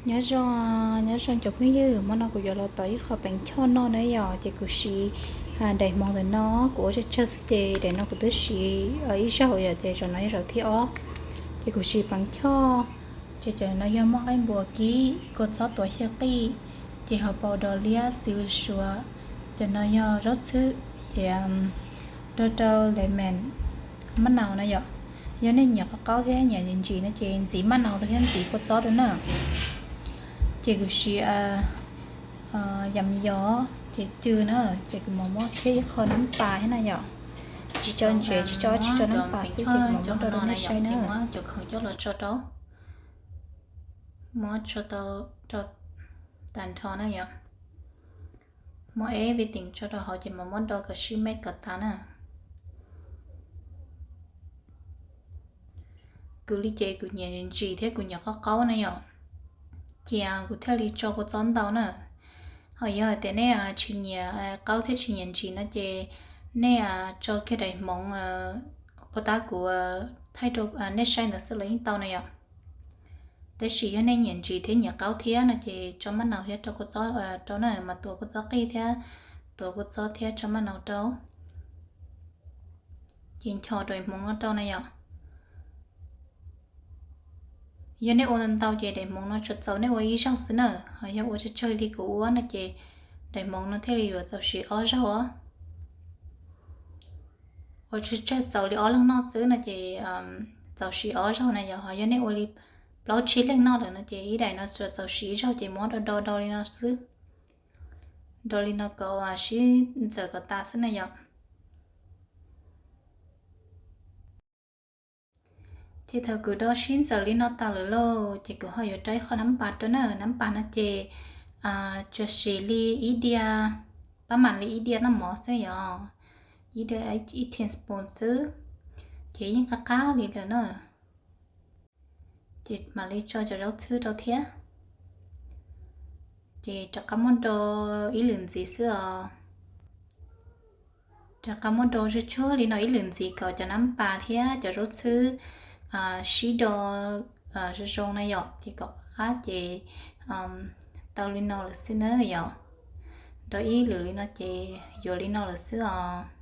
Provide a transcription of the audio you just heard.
Nyob zoo, nyob zoo cov phooj ywg, hmo no kuv yuav los tau ib qho peev choj noj na yom, ces kuv siv daim hmoov ntawm no, kuv ua tsawg tsawg xwb ces daim no kuv twb siv ib zaug yom, ces zaum no yog zaum thib ob. Ces kuv siv peev choj, ces cov no yog muaj qaij npua kib, kua txob tuav xyaw qij, ces ho pau dos liab txiv lws suav, cov no yog zaub txhwb, ces rau rau lemon, maj nau na yom. Yog nej nyiam qab qaub thiab nyiam ntsim no ces ntxiv maj nau rau thiab ntxiv kua txob rau na. Ces kuv siv yam yos ces cw na, ces kuv mam muab thiab ib qho nab pas thiab na yom. Tsis tso ntsev, tsis tso, tsis tso nab pas xwb ces kuv mam muab rau rau nej saib na. Cov khoom coj los tso rau, muab tso rau tag nrho na yom. Muab everything tso rau hauv ces mam muab do kom sib meb kom tas na. Kuv li ces kuv nyiam ntsim thiab kuv nyiam qab qaub na yom, ces kuv thiaj li tso kua txob ntau na. Ho yog hais tias nej tsis nyiam qaub thiab tsis nyiam ntsim no ces nej tso kiag daim hmoov puag ta kuv thaij rau nej saib ntawd xwb los yeej tau na yom. Tab sis yog nej nyiam ntsim thiab nyiam qaub thiab no ces tso maj nau thiab rau kua txob rau na, mas tuav kua txob qij thiab tuav kua txob thiab tso maj nau rau, ces ncho daim hmoov no rau na yom. Yog nej ua ntau ntau ces daim hmoov no tsuas txaus nej ua ib zaug xwb na, ho yog ua tsawg tsawg li kuv ua no ces daim hmoov no thiaj li yuav txaus siv ob zaug os. Ua tsawg tsawg txaus li ob leeg noj xwb no ces txaus siv ob zaug na yom, ho yog nej ua li plaub tsib leeg noj lawm no ces ib daim no tsuas txaus siv ib zaug ces muab do do do li no xwb, do li no kom sib ntxaws kom tas xwb na yom. Ces thaum kuv do sib ntxaws li no tas lawm lauj, ces kuv ho yuav rau ib qho nab pas rau na, nab pas no ces tsuas siv li ib diav, pab mam li ib diav noj mov xwb yom, ib diav ib teaspoon xwb, ces yeej qab qab li lawm na. Ces mam li tso cov zaub txhwb rau thiab, ces rov qab muab do ib lwm ntxiv xwb os. Rov qab muab do zuj tsuag li no ib lwm ntxiv kom cov nab pas thiab cov zaub txhwb sib do zoo zoo na yom, ces kom qab ces tau li no lawm xwb na yom. Do ib lwm li no ces yuav li no lawm xwb os.